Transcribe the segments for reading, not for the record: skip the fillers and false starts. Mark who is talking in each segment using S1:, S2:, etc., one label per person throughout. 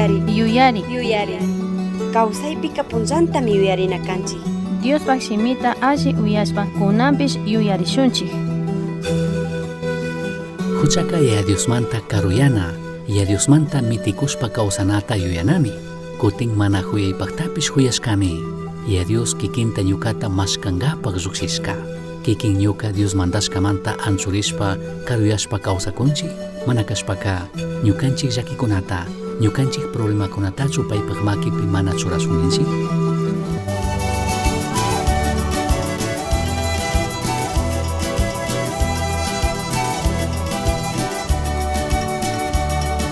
S1: Yuyari.
S2: Yuyari.
S1: Yuyari. Kawsaypika punllantami yuyarina kanchik.
S2: Diospaj shimita alli uyashpa kunanpish yuyarishunchik.
S3: Huchaka Yaya Diosmanta karuyana, Yaya Diosmanta mitikushpa kawsanata yuyanami, kutin mana huyaypaktapish huyashkami. Yaya Dios kikinta ñukata mashkankapak llukshishka. Kikin ñuka Dios mandashkamanta anchurishpa karuyashpa kawsakunchik, mana kashpaka ñukanchik llakikunata, ñukanchik problemakunatachu paypak makipi mana churashun ninchik?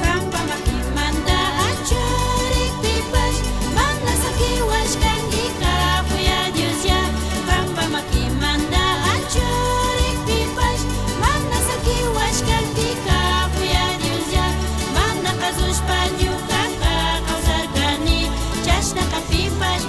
S4: Kanpa makimanta achurikpipash mana sakiwashkankika Yaya Dioslla. Kanpa makimanta achurikpipash mana sakiwashkankika Yaya Dioslla. Mana kasushpa ñukaka kawsarkani chashna kapipash.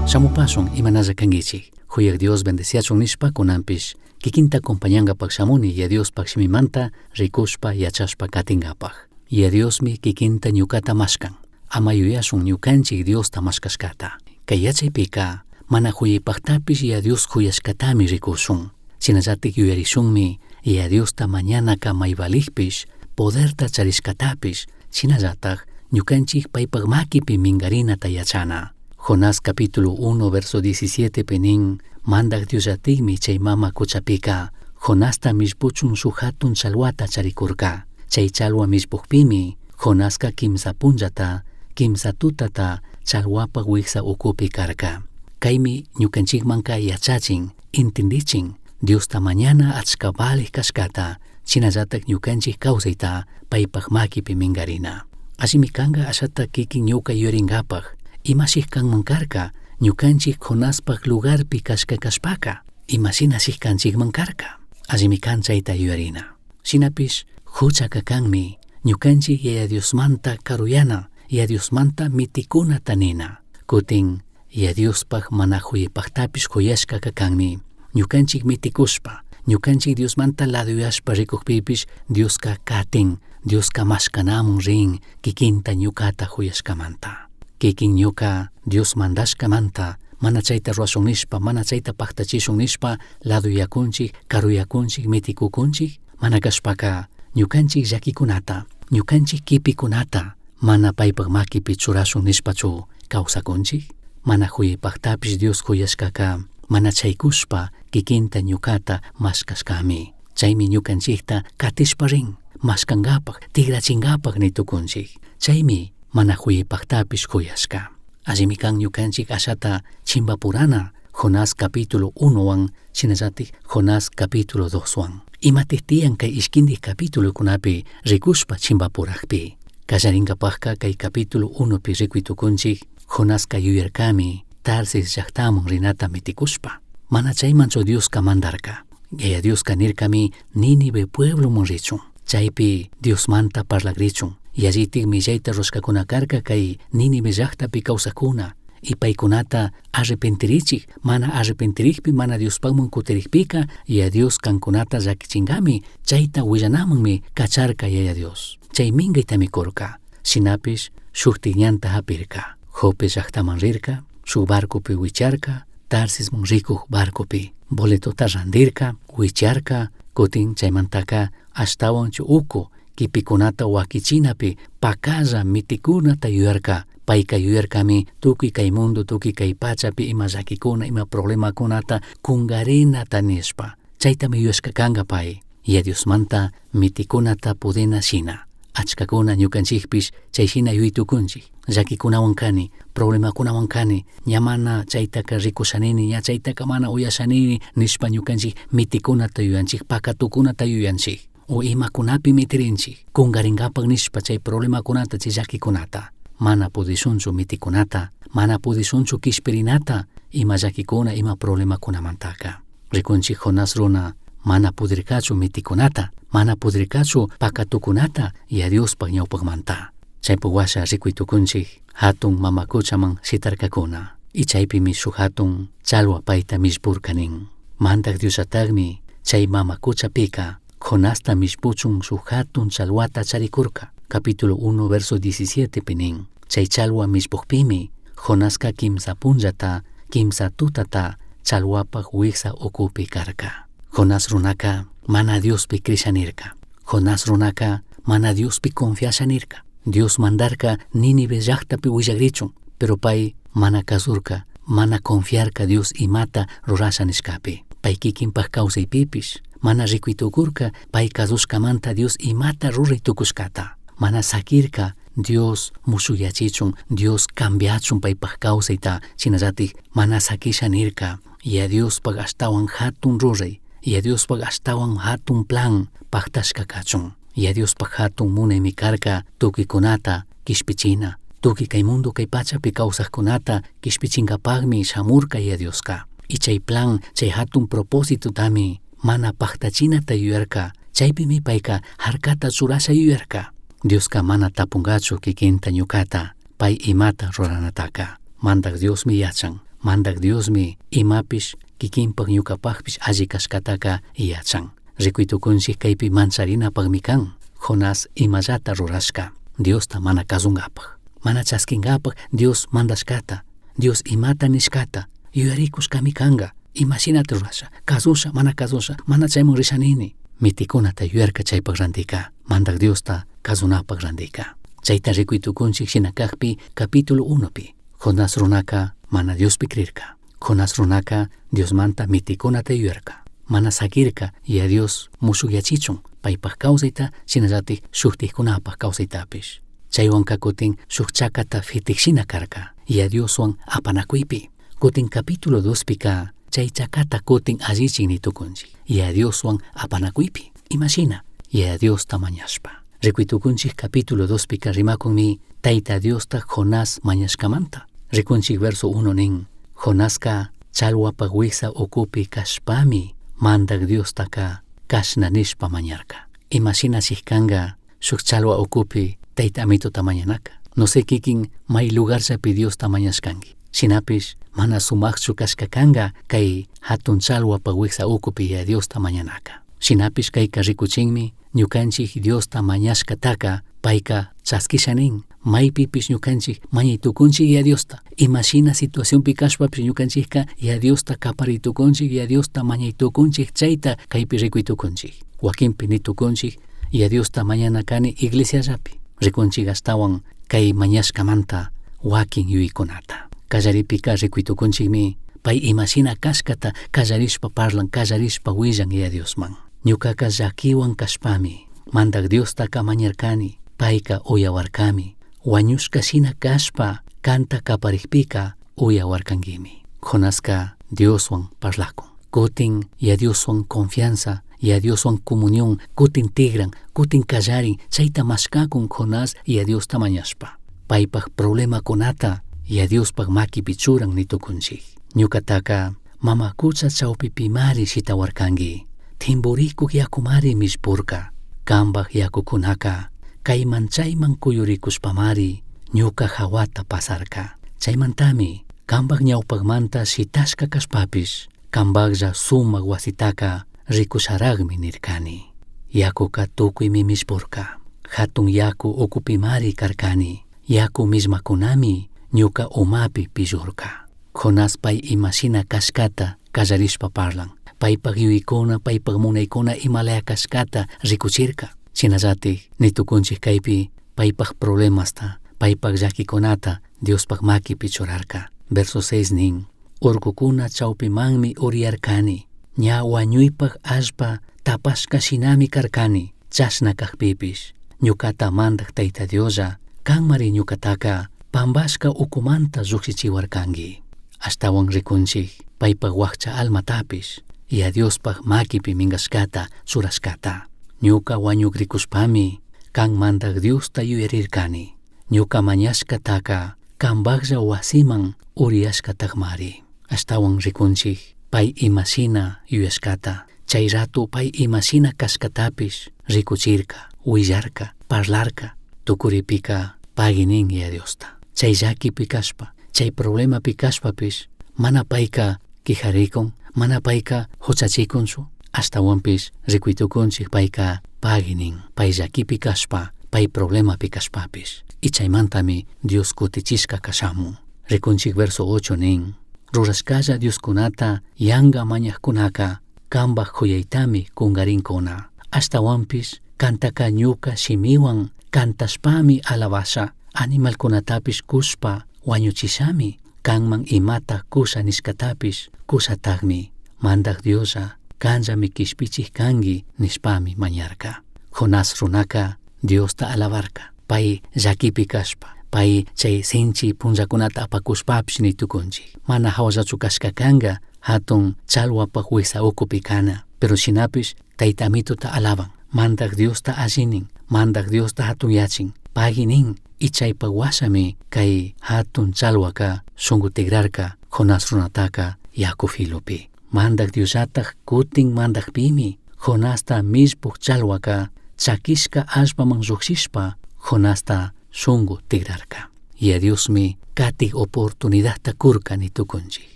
S3: Shamupashun imanalla kankichik. Huyaq Dios bendeciachun nishpa kunanpish kikinta acompañangapaq shamuni Yaya Diospaq shimimanta rikushpa yachashpa katingapaq. Yaya Diosmi kikinta ñukata mashkan. Ama yuyashun ñukanchik Diosta mashkashkata. Kay yachaypika mana huyaypaqtapish Yaya Dios huyashkatami rikushun. Shinallatik yuyarishunmi Yaya Diosta mañanaka may valijpish, poderta charishkatapish, shinallatak ñukanchik paypak makipi mingarinata yachana. Jonás capítulo 1 verso 17 pi nin, Mandaj Diosllatikmi chay mama cuchapika Jonasta millpuchun shuk hatun chalwata charikurka. Chay chalwa millpukpimi Jonaska kimsa punllata, kimsa tutata chalwapak wiksa ukupi karka. Kaymi ñukanchikmanka yachachin, intindichin, Diosta mañana achka valij kashkata, shinallatak ñukanchik kawsayta paypak makipi mingarina. Allimi kanka ashata kikin ñuka yuyarinkapak, imashik kanman karka, ñukanchik Jonaspak lugarpi kashka kashpaka, imashinashik kanchikman karka. Allimi kan chayta yuyarina. Shinapish huchaka kanmi, ñukanchik Yaya Diosmanta karuyana, Yaya Diosmanta mitikunata nina. Kutin, Yaya Diospaj mana huyaypajtapish huyashkaka kanmi. Ñukanchik mitikushpa, ñukanchik Diosmanta laduyashpa rikukpipish Dioska katin, Dioska mashkanamun rin kikinta ñukata huyashkamanta. Kikin ñuka Dios mandashkamanta, mana chayta rurashun nishpa, mana chayta paktachishun nishpa, laduyakunchik, karuyakunchik, mitikukunchik, mana kashpaka ñukanchik llakikunata, ñukanchik kipikunata, mana paypak makipi churashun nishpachu kawsakunchik? Mana huyaypaktapish Dios huyashkaka, mana chaykushpa kikinta ñukata mashkashkami. Chaymi ñukanchikta katishpa rin, mashkankapak, tigrachinkapak nitukunchik. Chaymi mana huyaypaktapish huyashka. Allimi kan ñukanchik ashata chimbapurana Jonás capítulo 1 wan, shinallatik Jonás capítulo 2 wan. Imatik tiyan kay ishkindik capitulokunapi rikushpa chimbapurakpi. Kallarinkapakka kay capítulo 1 pi rikuy tukunchik, Jonaska yuyarkami Tarsis llaktaman rinata mitikushpa. Mana chaymanchu Dioska mandarka. Yaya Dioska nirkami Nínive puebloman richun. Chaypi Diosmanta parlagrichun. Yallitik millayta rurashkakuna karka kay Nínive llaktapi kawsakuna. Y paykunata arrepentirichik, mana arrepentirikpi, mana Diospakman kutirikpika, Yaya Dios kankunata llakichinkami, chayta willanamanmi kacharka Yaya Dios. Chay minkaytami kurka. Shinapish shuktik ñanta hapirka. Jope llaktaman rirka, shuk barcopi wicharka, Tarsisman rikuk barcopi. Boletota randirka, wicharka, kutin chaymantaka ashtawan chu uku, kipikunata wakichinapi, pakalla mitikunata yuyarka. Payka yuyarkami tukuy kay mundo, tukuy kay pachapi ima llakikuna, ima problemakunata kungarinata nishpa. Chaytami yuyashka kanka pay. Yaya Diosmanta mitikunata pudina shina. Achkakuna ñukanchikpish chay shina yuytukunchik. Llakikunawan kani, problemakunawan kani, ña mana chaytaka rikushanini, ña chaytaka mana uyashanini nishpa ñukanchik mitikunata yuyanchik, pakatukunata yuyanchik. O imakunapi mitirinchik, kungarinkapak nishpa chay problemakunata, chay llakikunata. Mana pudishunchu mitikunata, mana pudishunchu kishpirinata, ima llakikuna, ima problemakunamantaka. Rikunchik Jonás runa mana pudirkachu mitikunata, mana pudirkachu pakatukunata Yaya Diospaj ñawpakmanta. Chaypuk washa rikuy tukunchik hatun mama kuchaman shitarkakuna. Y chaypimi shuk hatun chalwa payta millpurka nin. Mandak Diosllatakmi chay mama kuchapika Jonasta millpuchun shuk hatun chalwata charikurka. Capítulo 1 verso 17 pi nin. Chay chalwa millpukpimi Jonaska kimsa punllata, kimsa tutata chalwapak wiksa ukupi karka. Jonás runaka mana Diospi crisha nirka. Jonás runaka mana Diospi confiasha nirka. Dios mandarka Nínive llaktapi willagrichun, pero pay mana kasurka, mana confiarka Dios imata rurasha nishkapi. Pay kikinpak kawsaypipish, mana rikuy tukurka pay kasushkamanta Dios imata ruray tukushkata. Mana sakirka Dios mushuyachichun, Dios cambiachun paypak kawsayta, shinallatik mana sakisha nirka, Yaya Diospaj ashtawan hatun ruray, Yaya Diospaj ashtawan hatun plan paktashka kachun. Yaya Diospaj hatun munaymi karka tukuykunata kishpichina, tukuy kay mundo kay pachapi kawsakkunata kishpichinkapakmi shamurka Yaya Dioska. Y chay plan, chay hatun propósitotami mana paktachinata yuyarka, chaypimi payka harkata churasha yuyarka. Dioska mana tapunkachu kikinta ñukata, pay imata ruranataka. Mandak Diosmi yachan, Mandaj Diosmi imapish kikinpaj ñucapajpish alli cashcataca yachan. Ricui tucunchij kaypi mancharinapajmi kan. Jonás imallata rurashca Diosta mana kazungapaj. Mana chasquingapaj Dios mandashcata, Dios imata nishcata, yuyarikushkami kanga. Imashinata rurasha, kazusha, mana kazusha, mana chayman risha nini. Mitikunata yuyarka chaypaj rantika, Mandaj Diosta kazunapaj rantika. Chayta rikuy tukunchik shina kajpi capítulo 1pi. Jonás runaka mana Diospi crirka. Jonás runaka Diosmanta mitikunata yuyarka. Mana sakirka Yaya Dios mushukyachichun paypaj kawsayta shinallatik shuktikkunapaj kawsaytapish. Chaywanka kutin shuk chakata fitikshina karka Yaya Dioswan apanakuypi. Kutin capítulo 2pika chay chakata kutin allichin ni tukunchik Yaya Dioswan apanakuypi. Imashina Yaya Diosta mañashpa. Rikuy tukunchik capítulo 2pika rimakunmi Tayta Diosta Jonás mañashkamanta. Rikunchik verso 1 nin, Jonaska chalwapaj wiksa ukupi kashpami Mandaj Diostaka kashna nishpa mañarka. Imashina kanka shuk chalwa ukupi Tayta Amituta mañanaka. No sé kikin may lugarllapi Diosta mañashkanki. Shinapish mana sumaqchu kashka kanka kay hatun chalwapaj wiksa ukupi Yaya Diosta mañanaka. Shinapish kayka rikuchinmi ñukanchik Diosta mañashkataka payka chaskisha nin. Maypipish ñukanchik mañay tukunchik Yaya Diosta. Imashina situacionpi kashpapish ñukanchikka Yaya Diosta kapariy tukunchik, Yaya Diosta mañay tukunchik, chayta kaypi rikuy tukunchik. Wakinpi ni tukunchik Yaya Diosta mañana kani iglesiallapi. Rikunchik ashtawan kay mañashkamanta wakin yuyaykunata. Kallaripika rikuy tukunchikmi pay imashina kashkata kallarishpa parlan, kallarishpa willan Yaya Diosman. Ñukaka llakiwan kashpami Mandaj Diostaka mañarkani, payka uyawarkami. Wañushka shina kashpa kanta kaparikpika uyawarkankimi. Jonaska Dioswan parlakun. Kutin Yaya Dioswan confianza, Yaya Dioswan comunión, kutin tigran, kutin kallarin, chayta mashkakun Jonás Yaya Diosta mañashpa. Paypaj problemakunata Yaya Diospaj makipi churan nitukunchik. Ñukataka mama kucha chawpipimari shitawarkanki. Timburikuq yakumari mishpurka. Kambaj yakukunaka kayman chayman kuyurikushpamari ñuka hawata pasarka. Chaymantami kambaj ñawpajmanta shitashka kashpapish kambajlla sumak wasitaka rikusharaqmi nirkani. Yakuka tukuymi mishpurka. Hatun yaku ukupimari karkani. Yaku mismakunami ñuka umapi pillurka. Jonás pay imashina kashkata kallarishpa parlan. Paypaj yuyaykuna, paypaj munaykuna imalaya kashkata rikuchirka. Shinallatik nitukunchik kaypi paypaj problemasta, paypaj llakikunata Diospaj makipi churarka. Verso 6 nin, Urkukuna chawpimanmi uriyarkani, ña wañuypaj allpa tapashka shinami karkani, chashna kajpipish. Ñukata mandaj Tayta Dioslla, kanmari ñukataka pambashka ukumanta llukshichiwarkanki. Ashtawan rikunchik paypaj wakcha almatapish, Yaya Diospaj makipi minkashkata churashkata. Ñuka wañukrikushpami kan Mandaj Diosta yuyarirkani. Ñuka mañashkataka kambajlla wasiman uriyashkatakmari. Ashtawan rikunchik pay imashina yuyashkata, chay rato pay imashina kashkatapish rikuchirka, willarka, parlarka. Tukuripika pagui nin Yaya Diosta. Chay llakipi kashpa, chay problemapi kashpapish mana payka quijarikun, mana payka huchachikunchu. Ashtawanpish rikuy tukunchik payka pagui nin, pay llakipi kashpa, pay problemapi kashpapish. Y chaymantami Dios kutichishka kashamun. Rikunchik verso 8 nin, rurashkalla Dioskunata yanga mañajkunaka kambaj juyaytami kunkarinkuna. Ashtawanpish kantaka ñuka shimiwan kantashpami alabasha, animalkunatapish kushpa wañuchishami, kanman imata kusha nishkatapish kushatakmi. Mandaj Dioslla kanllami kishpichik kanki nishpami mañarka. Jonás runaka Diosta alabarka. Pay llakipi kashpa, pay chay sinchi punllakunata apakushpapish nitukunchik. Mana hawallachu kashka kanka hatun chalwapaj wiksa ukupi kana. Pero shinapish Tayta Amituta alaban, Mandaj Diosta allinin, Mandaj Diosta hatunyachin, pagui nin, y chaypa washami kay hatun chalwaka shunku tigrarka Jonás runataka yaku filopi. Mandaj Diosllataj kutin mandajpimi Jonasta millpuj chalwaka chakishka allpaman llukshishpa Jonasta shunku tigrarka. Yaya Diosmi catij oportunidadta curca ni tucunchij.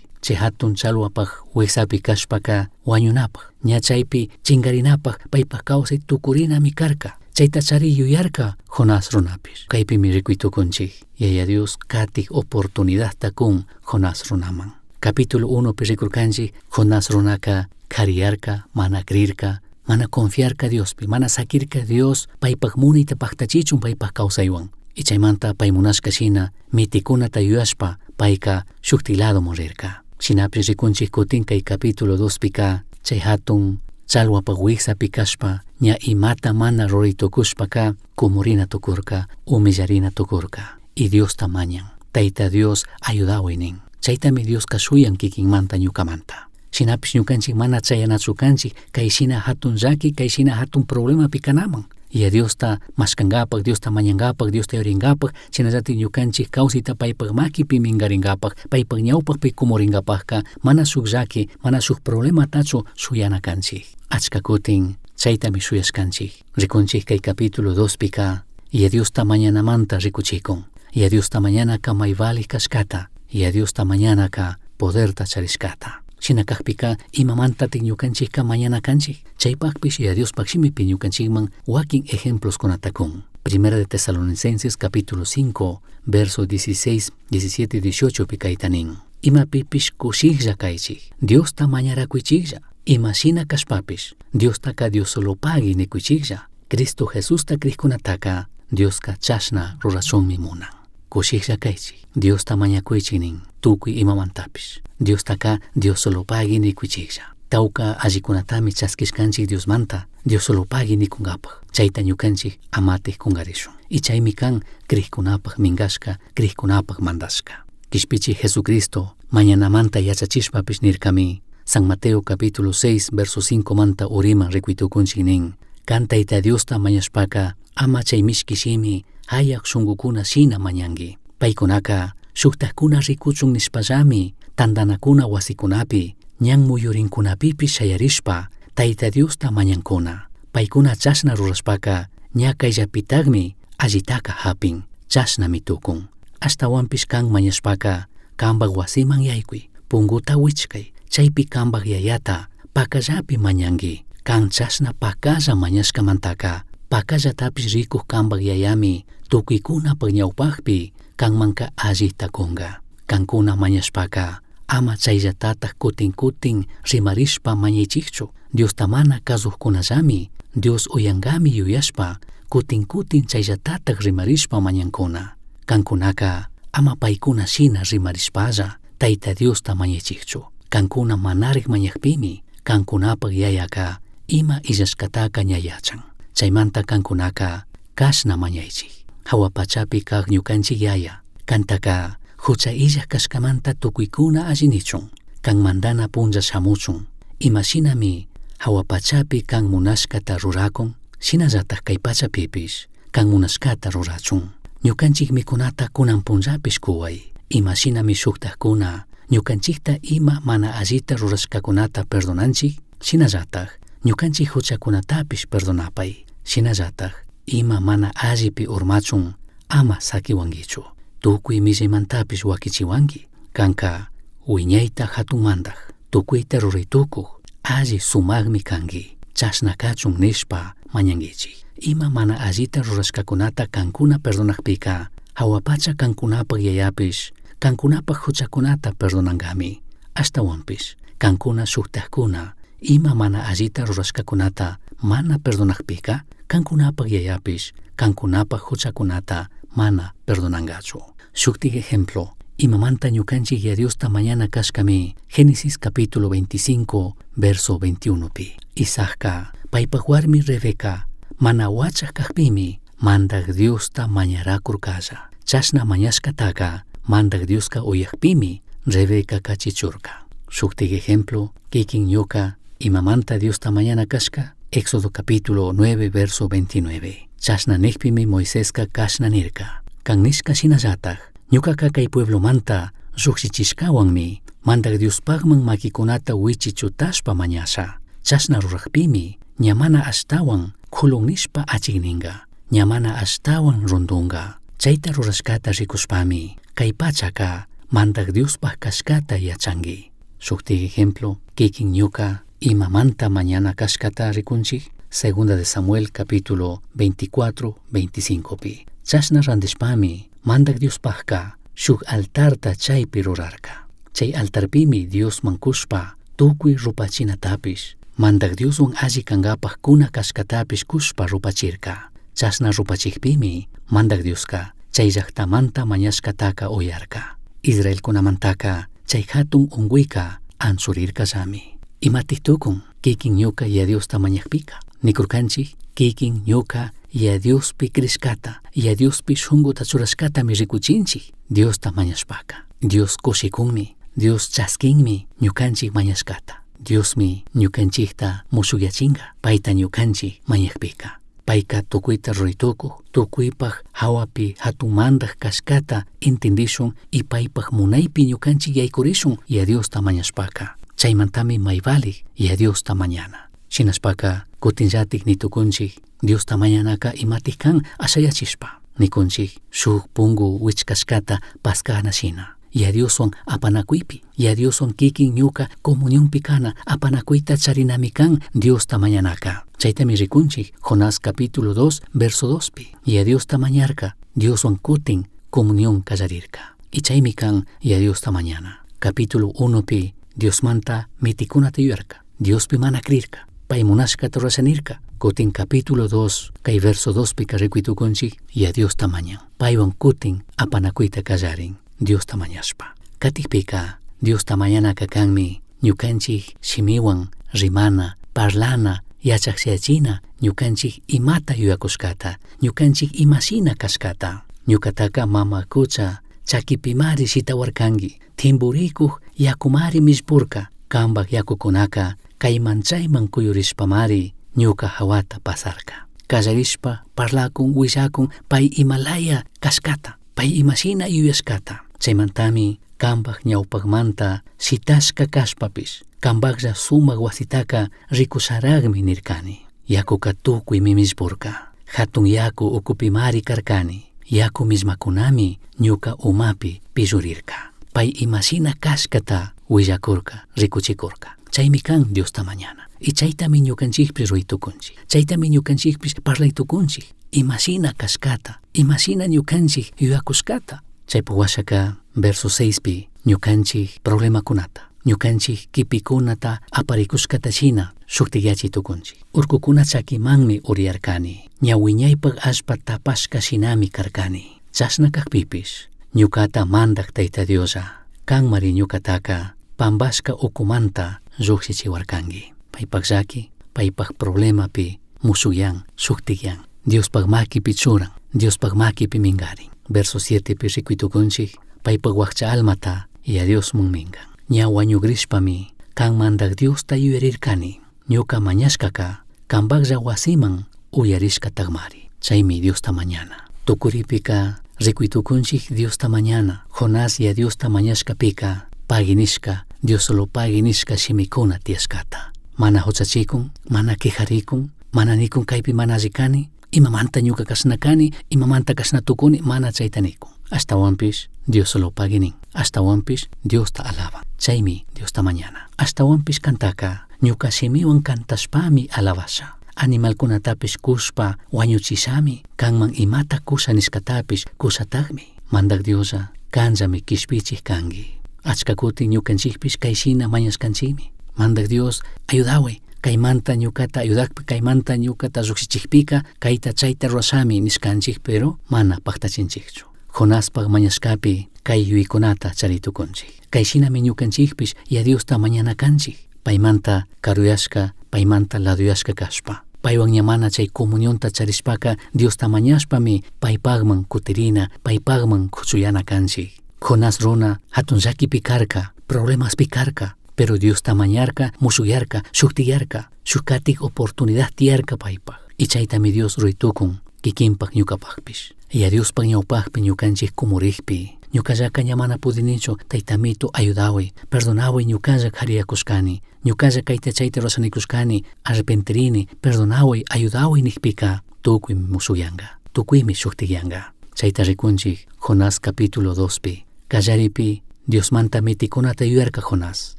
S3: Chay hatun chalwapaj huijsapi cashpaca huañunapaj, ña chaipi chingarinapaj paipaj causai tucurinami carca. Chaitachari yuyarca Jonás runapish. Caipimi ricui tucunchij. Yaya Dios catij oportunidadta cun Jonás runaman. Capítulo 1 pi ricurcanchij Jonás runaca cariyarca, mana crirca, mana confiarca Diospi, mana saquirca Dios paipaj munayta pajtachichun paipaj causaiwan. Y chaymanta pay munashka shina mitikunata yuyashpa payka shukti ladoman rirka. Shinapish rikunchik kutin kay capítulo 2 pika chay hatun chalwapaj wiksapi kashpa ña imata mana ruray tukushpaka kumurina tukurka, humillarina tukurka. Y Diosta mañan. Tayta Dios ayudaway nin. Chaytami Dioska shuyan kikinmanta ñukamanta. Shinapish ñukanchik mana chayanachu kanchik kay shina hatun llaki, kay shina hatun problemapi kanaman. Y a Diosta mashkangapak, Diosta mañangapak, Diosta yuringapak, shinallatik ñukanchik kawsayta paypak makipi mingaringapak, paypak ñawpakpi kumuringapakka mana shuk llaki, mana shuk problematachu shuyana kanchik. Achka kutin chaytami shuyashkanchik. Rikunchik kay capítulo 2 pika y a Diosta mañanamanta rikuchikun. Y a Diosta mañanaka may valik kashkata, y a Diosta mañanaka poderta charishkata. Shina kakpika imamantatik ñukanchikka mañana kanchik. Chaypakpish Yaya Diospaj shimipi ñukanchikman wakin ejemploskunata kun. Primera de Tesalonicenses capítulo 5, verso 16, 17 y 18 pi kayta nin. Imapipish kushiklla kaychik, Diosta mañarakuychiklla, ima shina kashpapish, Diostaka Diosolopagui nikuychiklla, Cristo Jesusta crijkunataka Dioska chashna rurachunmi munan. Kushiklla kaychik, Diosta mañakuychik nin, tukuy imamantapish. Diostaka Diosolopagui nikuychiklla. Tawka allikunatami chaskishkanchik Diosmanta, Diosolopagui nikunkapaj. Chayta ñukanchik amatik kungarishun. Y chaymi kan crijkunapaj minkashka, crijkunapaj mandashka. Kishpichi Jesucristo mañanamanta yachachishpapish nirkami, San Mateo capítulo 6, verso 5 manta uriman rikuy nin. Kan Tayta Diosta mañashpaka ama chay mishki shimi hayak shungukuna shina mañanki. Paykunaka shuktakuna rikuchun nishpallami tandanakuna wasikunapi, ñan muyurinkunapipish shayarishpa Tayta Diosta mañankuna. Paykuna chashna rurashpaka ña kayllapitakmi allitaka hapin, chashnami tukun. Ashtawanpish kan mañashpaka kanpak wasiman yaykuy, punguta wichkay, chaypi kanpak yayata pakallapi mañanki. Kan chashna pakalla mañashkamantaka pakallatapish rikuj kanpak yayami tukuykunapak ñawpakpi kanmanka allita kunka. Kankuna mañashpaka ama chayllatatak kutin kutin rimarishpa mañaychikchu. Diosta mana kazujkunallami Dios uyankami yuyashpa kutin kutin chayllatatak rimarishpa mañankuna. Kankunaka ama paykuna shina rimarishpalla Tayta Diosta mañaychikchu. Kankuna manarik mañakpimi kankunapak yayaka ima illashkataka ña yachan. Chaymanta kankunaka kashna mañaychik. Hawa pachapi kak ñukanchik yaya, kantaka hucha illak kashkamanta tukuykuna allinichun, kan mandana punlla shamuchun, imashinami hawa pachapi kan munashkata rurakun, shinallatak kay pachapipish kan munashkata rurachun. Ñukanchik mikunata kunan punllapish kuway, imashinami shuktakkuna ñukanchikta ima mana allita rurashkakunata perdonanchik, shinallatak ñukanchik huchakunatapish perdonapay, shinallatak ima mana allipi urmachun ama sakiwankichu. Tukuy millaymantapish wakichiwanki. Kanka wiñayta hatun mandaj, tukuyta ruray tukuj, alli sumakmi kanki. Chashna kachun nishpa mañankichik. Ima mana allita rurashkakunata kankuna perdonakpika, hawa pacha kankunapak yayapish, kankunapak huchakunata perdonankami. Ashtawanpish, kankuna shuktakkuna, ima mana allita rurashkakunata mana perdonakpika, kankunapak yayapish, kankunapak huchakunata mana perdonankachu. Shuktik ejemplo, imamanta ñukanchik Yaya Diosta mañana kashkami, Génesis capítulo 25, verso 21 pi. Isaacka, paypak warmi Rebeca, mana wachak kakpimi, mandak Diosta mañarakurkalla. Chashna mañashkataka, mandak Dioska uyakpimi, Rebeca kachichurka. Shuktik ejemplo, kikin ñuka, imamanta Diosta mañana kashka, Éxodo capítulo 9, verso 29. Chashna nikpimi Moiseska kashna nirka. Kan nishka shinallatak, ñukaka kay pueblomanta llukshichishkawanmi, mandak Diospakman makikunata wichichutashpa mañasha. Chashna rurakpimi, ña mana ashtawan kulun nishpa achikninka, ña mana ashtawan rundunka. Chaita rurashcata ricushpami cai pachaca Mandaj Diospaj cashcata yachangui. Shuktik ejemplo, kikin ñuka imamanta mañana cashcata ricunchik, Segunda de Samuel capítulo 24, 25 pi. Chashna randishpami Mandaj Diospajca shuk altarta chaipi rurarca. Chay altarpimi Diosman cushpa tucui rupachinatapish, Mandaj Dioswan alli cangapaj cuna cashcatapish cushpa rupachirca. Chashna rupachijpimi Mandaj Diosca chay llajtamanta mañashcataca uyarca. Israelcunamantaca chay jatun ungüica anchurircallami. Imatik tukun kikin ñuka Yaya Diosta mañajpika. Nikurkanchik kikin ñuka Yaya Diospi crishcata, Yaya Diospi shunguta churashcatami rikuchinchik Diosta mañashpaka. Dios kushikunmi, Dios chaskinmi ñukanchik mañashcata. Diosmi ñukanchikta mushukyachinga, payta ñukanchik mañajpika. Payka tukuyta ruraytukuj, tukuypaj hawapi hatun mandaj kashkata entendishun y paypaj munaypi ñukanchik yaykurishun Yaya Diosta mañashpaka. Chaymantami may valij Yaya Diosta mañana. Shinashpaka kutinllatik nitukunchik Diosta mañanaka imatik kan ashayachishpa. Nikunchik shuk pungu wichkashkata paskana shina. Yaya Dioswan apanakuypi, Yaya Dioswan kikin ñuka comunionpi kana apanakuyta charinami kan Diosta mañanaka. Chaytami rikunchik Jonás capítulo 2 verso 2 pi. Yaya Diosta mañarka, Dioswan kutin comunión kallarirka. Y chaymi kan Yaya Diosta mañana. Capítulo 1 pi Diosmanta mitikunata yuyarka. Diospi mana crirka. Pay munashkata rurashanirka. Kutin capítulo 2 kay verso 2 pika rikuytukunchik Yaya Diosta mañan. Paywan kutin apanakuyta kallarin Diosta mañashpa. Katikpika Diosta mañanaka kanmi ñukanchik shimiwan rimana, parlana, yachakshayachina ñukanchik imata yuyakushkata, ñukanchik imashina kashkata. Ñukataka mama kucha chakipimari shitawarkanki, timburikuj yakumari millpurka, kambaj yakukunaka kayman chayman kuyurishpamari ñuka hawata pasarka. Kallarishpa parlakun willakun pay imalaya kashkata, pay imashina yuyashkata. Chaymantami kambaj ñawpakmanta shitashka kashpapish, kambajlla sumak wasitaka rikusharagmi nirkani. Yakuka tukuymi millpurka. Hatun yaku ukupimari karkani. Yaku millmakunami ñuka umapi pillurirka. Pay imashina kashkata willakurka, rikuchikurka. Chaymi kan Diosta mañana. Y chaytami ñukanchikpish ruraytukunchik. Chaytami ñukanchikpish parlaytukunchik. Imashina kashkata, imashina ñukanchik yuyakushkata. Chaypuk washaka verso 6 pi ñukanchik problemakunata, ñukanchik kipikunata aparikushkata shina shuktiyachi tukunchik. Urkukuna chakimanmi uriyarkani, ña wiñaypak allpa tapashka shinami karkani. Chashna kakpipish, ñukata mandak Tayta Dioslla, kanmari ñukataka pambashka ukumanta llukshichiwarkanki. Paypak llaki, paypak problemapi mushuyan, shuktiyan. Diospaj makipi churan, Diospaj makipi mingarin. Verso 7 pi rikuytukunchik, paypak wakcha almata Yaya Diosman mingan. Ña wañugrishpami kan mandak Diosta yuyarirkani. Ñuka mañashkaka kambaklla wasiman uyarishkatakmari. Chaymi Diosta mañana. Tukuripika rikuytukunchik Diosta mañana. Jonás Yaya Diosta mañashkapika pagui nishka, Dios solo pagui nishka shimikuna tiyashkata. Mana huchachikun, mana quejarikun, mana nikun kaypi mana alli kani, imamanta ñuka kashna kani, imamanta kashna tukuni, mana chayta nikun. Ashtawanpish Dios solo pagui nin. Ashtawanpish Diosta alaban. Chaymi Diosta mañana. Ashtawanpish kantaka ñuka shimiwan kantashpami alabasha. Animalkunatapish kushpa wañuchishami, kanman imata kusha nishkatapish kushatakmi. Mandak Dioslla kanllami kishpichik kanki. Achka kutin ñukanchikpish kayshina mañashkanchikmi. Mandak Dios ayudaway, kaymanta ñukata ayudakpi, kaymanta ñukata llukshichikpika, kayta chayta rurashami nishkanchik, pero mana paktachinchikchu. Jonaspak mañashkapi kay yuyaykunata charitukunchik. Kayshinami ñukanchikpish Yaya Diosta mañana kanchik. Paymanta karuyashka, paymanta laduyashka kashpa. Paywan ña mana chay comunionta charishpaka Diosta mañashpami paypakman kutirina, paypakman kuchuyana kanchik. Jonás runa hatun llakipi karka, problemaspi karka, pero Diosta mañarka, mushuyarka, shuktiyarka, shuk katik oportunidad tiyarka paypak. Y chaytami Dios ruytukun kikinpak ñukapakpish. Yaya Diospak ñawpakpi ñukanchik kumurikpi, ñukallaka ña mana pudinichu, taytamito ayudaway, perdonaway ñukalla kariyakushkani, ñukalla kayta chayta rurashanikushkani, arrepentirini, perdonaway, ayudaway nikpika, tukuymi mushuyanka, tukuymi shuktiyanka. Chayta rikunchik Jonás capítulo 2pi. Kallaripi Diosmanta mitikunata yuyarka Jonás.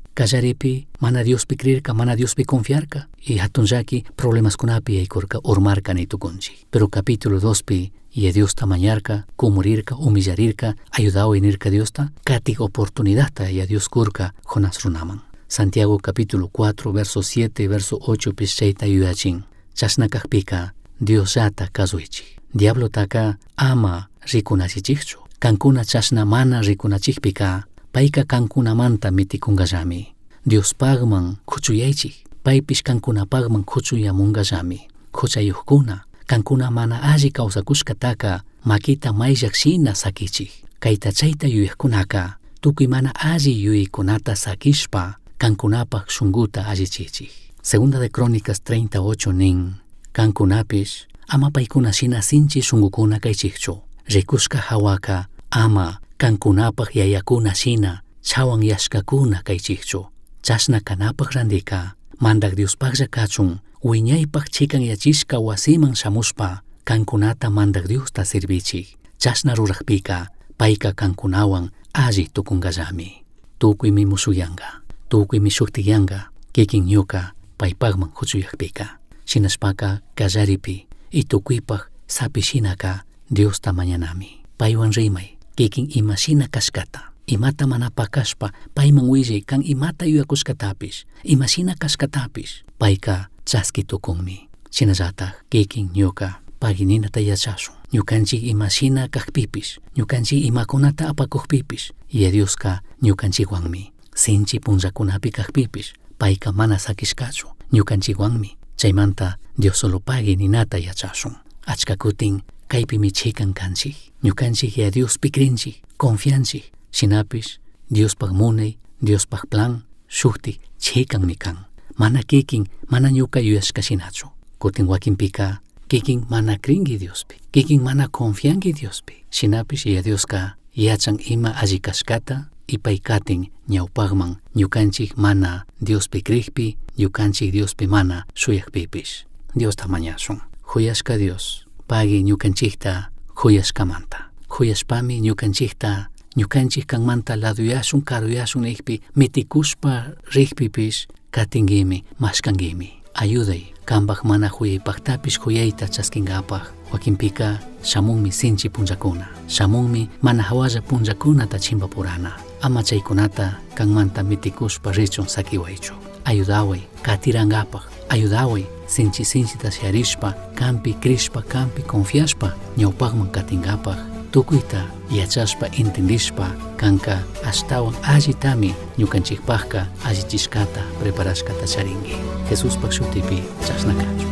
S3: Kallaripi mana Diospi creerka, mana Diospi confiarka y hatun llaki problemaskunapi yaykurka urmarka ni tukunchik. Pero capítulo 2pi y Diosta mañarka, kumurirka, humillarirka, ayudaway nirka Diosta, katik oportunidadta y a Dios kurka Jonás runaman. Santiago capítulo 4, verso 7, verso 8 pish chayta yuyachin. Chashna kakpika Diosllata kasuichik. Diablotaka ama rikunachichikchu. Kankuna chashna mana rikunachikpika payka kankunamanta mitikunkallami. Diospagman kuchuyaychik. Paypish kankunapagman kuchuyamunkallami. Huchayuqkuna, kankuna mana alli kawsakushkataka makita mayllak shina sakichik. Kayta chayta yuyaqkunaka tukuy mana alli yuyaykunata sakishpa kankunapak shunkuta allichichik. Segunda de Crónicas 38 nin, kankunapish ama paykuna shina sinchi shunkukuna kaychikchu. Rikushka hawaka ama kankunapak yayakuna shina chawanyashkakuna kaychikchu. Chashna kanapak randika Mandak Diospaklla kachun wiñaypak chikanyachishka wasiman shamushpa kankunata Mandak Diosta servichik. Chashna rurakpika payka kankunawan alli tukunkallami. Tukuymi mushuyanka, tukuymi shuktiyanka, kikin ñuka paypakman huchuyakpika. Shinashpaka kallaripi y tukuypak sapishinaka Diosta mañanami. Paywan rimay, kikin imashina kashkata, imata mana pakashpa payman willay kan imata yuyakushkatapish, imashina kashkatapish, payka chaski tukunmi. Shinallatak kikin ñuka pagininata yachashun. Ñukanchik imashina kakpipish, ñukanchik imakunata apakukpipish, Yaya Dioska ñukanchikwanmi. Sinchi punllakunapi kakpipish, payka mana sakishkachu, ñukanchikwanmi. Chaymanta Dios solo pagui ninata yachashun. Achka kutin kaypimi chikan kanchik. Ñukanchik Yaya Diospi krinchik, confianchik. Shinapish Diospaj munay, Diospaj plan shuktik chikanmi kan. Mana kikin, mana ñuka yuyashka shinachu. Kutin wakinpika kikin mana krinki Diospi, kikin mana confianki Diospi. Shinapish Yaya Dioska yachan ima alli kashkata y pay katin ñawpakman ñukanchik mana Diospi krikpi, ñukanchik Diospi mana shuyakpipish. Diosta mañashun. Huyashka Dios, pagui ñukanchikta huyashkamanta. Huyashpami ñukanchikta ñukanchik kanmanta laduyashun, karuyashun nikpi, mitikushpa rikpipish katinguimi, mashkanguimi. Ayuday, kanpak mana huyaypaktapish huyayta chaskinkapak. Wakinpika shamunmi sinchi punllakuna, shamunmi mana hawalla punllakunata chimpapurana. Ama chaykunata kanmanta mitikushpa richun sakiwaychu. Ayudaway, katirankapak, ayudaway, sinchi sinchita sharishpa, kampi krishpa, kampi confiashpa, ñawpakman katinkapak. Tukuyta yachashpa, entendishpa, kanka ashtawan allitami ñukanchikpakka allichishkata, preparashkata charinki. Jesuspak shutipi chashna kachun.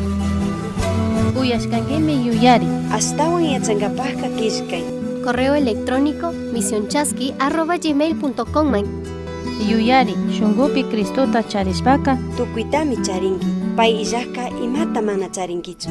S2: Uyashkankimi yuyari.
S1: Ashtawan yachankapakka killkay.
S5: Correo electrónico misionchasqui@gmail.com.
S2: Yuyari, shunkupi Cristota charishpaka
S1: Tukuytami charinki. Pay illajka imata mana charinkichu.